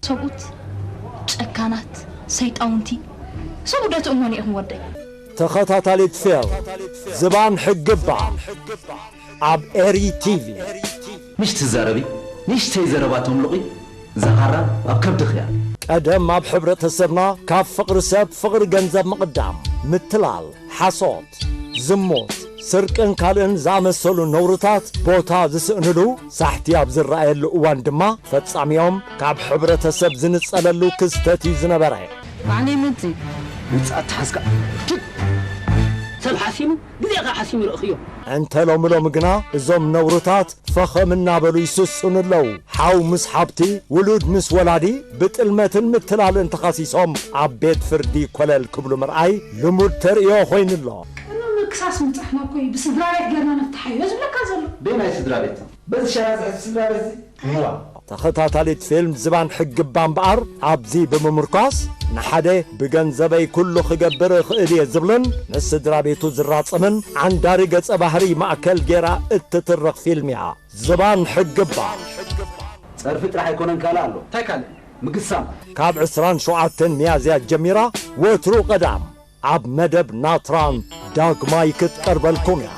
ሰብኡት ጨካናት ሰይጣውንቲ። ሰብኡት ዶ ትእመኑ ኢኹም ወደይ? ተኸታታሊት ፊልም ዝባን ሕግባ ኣብ ኤሪ ቲቪ። ምሽ ትዛረቢ ንእሽተይ ዘረባ ተምልቑ። እዛ ካራ ኣብ ከብድኺ እያ። ቀደም ኣብ ሕብረተሰብና ካብ ፍቕሪ ሰብ ፍቕሪ ገንዘብ ምቕዳም፣ ምትላል፣ ሓሶት፣ ዝሙት፣ ስርቅን ካልእን ዝኣመሰሉ ነውርታት ቦታ ዝስእንሉ ሳሕቲ ኣብ ዝረኣየሉ እዋን ድማ ፈጻሚኦም ካብ ሕብረተሰብ ዝንጸለሉ ክስተት እዩ ዝነበረ። ባዕለይ ምንትይ ውፅኣት ተሓዝካ ችግ ሰብ ሓሲሙ ግዜኻ ሓሲሙ ርእኽዮ። እንተ ሎሚ ሎሚ ግና እዞም ነውርታት ፈኸም እናበሉ ይስሱኑ ኣለዉ። ሓው ምስ ሓብቲ፣ ውሉድ ምስ ወላዲ ብጥልመትን ምትላልን ተኸሲሶም ኣብ ቤት ፍርዲ ኮለል ክብሉ ምርኣይ ልሙድ ተርእዮ ኮይኑ ኣሎ። ቅድሚ ምክሳስ ምብጻሕና እኮ እዩ ብስድራ ቤት ጌርና ነፍትሓዮ ዝብለካ ዘሎ። በየናይ ስድራ ቤት? በዚ ሸራ ዝሕዝ ስድራ ቤት እዚ? እዋ። ተኸታታሊት ፊልም ዝባን ሕግባ እምበኣር ኣብዚ ብምምርኳስ ንሓደ ብገንዘበይ ኩሉ ክገብር እኽእል እየ ዝብልን ምስ ስድራ ቤቱ ዝራጸምን ዓንዳሪ ገጸ ባህሪ ማእከል ጌራ እትትርኽ ፊልም እያ። ዝባን ሕግባ። ጸርፊ ጥራሕ ኣይኮነን ካልእ ኣሎ። እንታይ ካልእ? ምግሳም። ካብ ዕስራን ሸውዓተን ሚያዝያ ጀሚራ ወትሩ ቀዳም ኣብ መደብ ናትራን ዳግማይ ክትቀርበልኩም እያ።